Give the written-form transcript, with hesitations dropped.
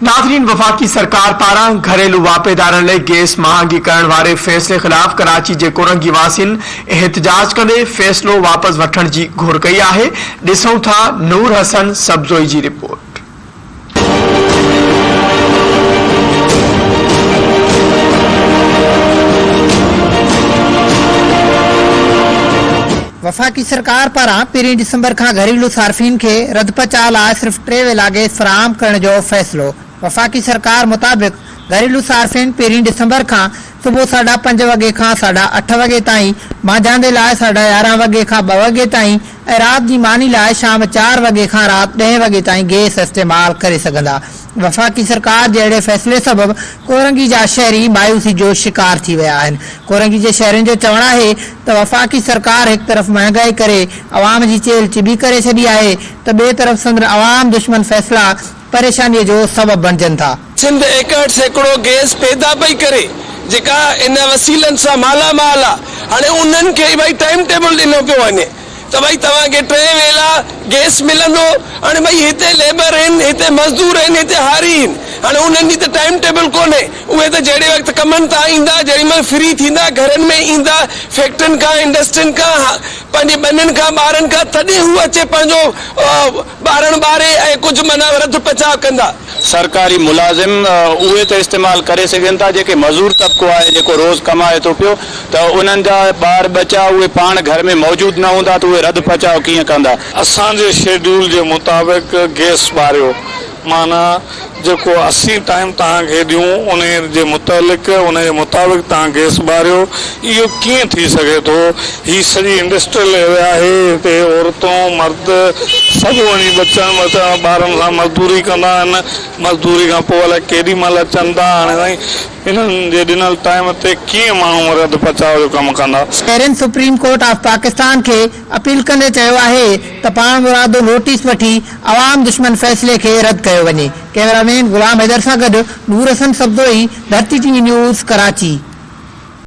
ناظرين وفاقي سرڪار پاران گهريلو واهپيدارن لئي گئس مهانگي ڪرڻ واري فيصلي خلاف ڪراچي جي ڪورنگي واسين احتجاج ڪندي فيصلو واپس وٺڻ جي گهر ڪئي آهي، ڏسون ٿا نور حسن سبزوئي جي رپورٽ. وفاقي سرڪار پاران پهرين ڊسمبر کان گهريلو صارفين کي رڌپچاء لاء صرف ٽي ويلا گئس فراهم ڪرڻ جو فيصلو وفاقي سرڪار مطابق گهريلو صارفين پهرين ڊسمبر کان صبح ساڍا پنج وڳي کان ساڍا اٺ وڳي تائين، مانجهاندي لاء ساڍا 11 وڳي کان ٻه وڳي تائين ۽ رات جي ماني لاء شام چار وڳي کان رات ڏهين وڳي تائين گئس استعمال ڪري سگهندا. وفاقي سرڪار جي اهڙي فيصلي سبب ڪورنگي جا شهري مايوسي جو شڪار ٿي ويا آهن. ڪورنگي جي شهرين جو چوڻ آهي ته وفاقي سرڪار هڪ طرف مهانگائي ڪري عوام جي چيلهه چٻي ڪري ڇڏي آهي ته ٻئي طرف سندن عوام دشمن فيصلا پريشانيء جو سبب بڻجن ٿا. سنڌ 61% گئس پيدا پئي ڪري جيڪا ان وسيلن سان مالا مال آ هاڻي انهن کي ئي ڀائي ٽائيم ٽيبل ڏنو پيو وڃي ته ڀائي توهان کي ٽئين ويلا گئس ملندو هاڻي ڀائي هتي ليبر آهن هتي مزدور آهن هتي هاري آهن هاڻي انهن جي ته ٽائيم ٽيبل ڪونهي اهي ته جهڙي وقت ڪمن تان ايندا جهڙي مهل فري ٿيندا گهرن ۾ ايندا فيڪٽرين کان انڊسٽرين کان پنهنجي ٻنين کان ٻارن کان تڏهن هو اچي پنهنجو ٻارڻ ٻاري ۽ ڪجهه معنيٰ رڌ پچاء ڪندا. سرڪاري ملازم اهي ته استعمال ڪري سگهن ٿا جيڪي مزور طبقو آهي جيڪو روز ڪمائي ٿو پيو ته انهن جا ٻار ٻچا اهي پاڻ گهر ۾ موجود نه هوندا ته اهي رڌ پچاء ڪيئن ڪندا. اسان جي شيڊيول جي مطابق گئس ٻاريو معنيٰ جيڪو اسين ٽائيم توهان کي ڏيون انهي جي متعلق انهي جي مطابق توهان گئس ٻاريو اهو ڪيئن ٿي سگهي ٿو هي سڄي انڊسٽريل ايريا آهي هتي عورتون مرد سڀ وڃي ٻچن ٻچن ٻارن سان مزدوري ڪندا آهن مزدوري کان پوء الائي ڪيڏي مهل اچن ٿا هاڻي سائين انهن جي ڏنل ٽائيم تي ڪيئن ماڻهو رڌ پچاء جو ڪم ڪندا. شهرين سپريم ڪورٽ آف پاڪستان کي اپيل ڪندي چيو آهي ته پاڻمرادو نوٽيس وٺي عوام دشمن فيصلي کي رد ڪيو وڃي. ڪئميرا مين غلام حيدر سان گڏ Noor Hassan Sabzoi, Dharti T V news, Karachi.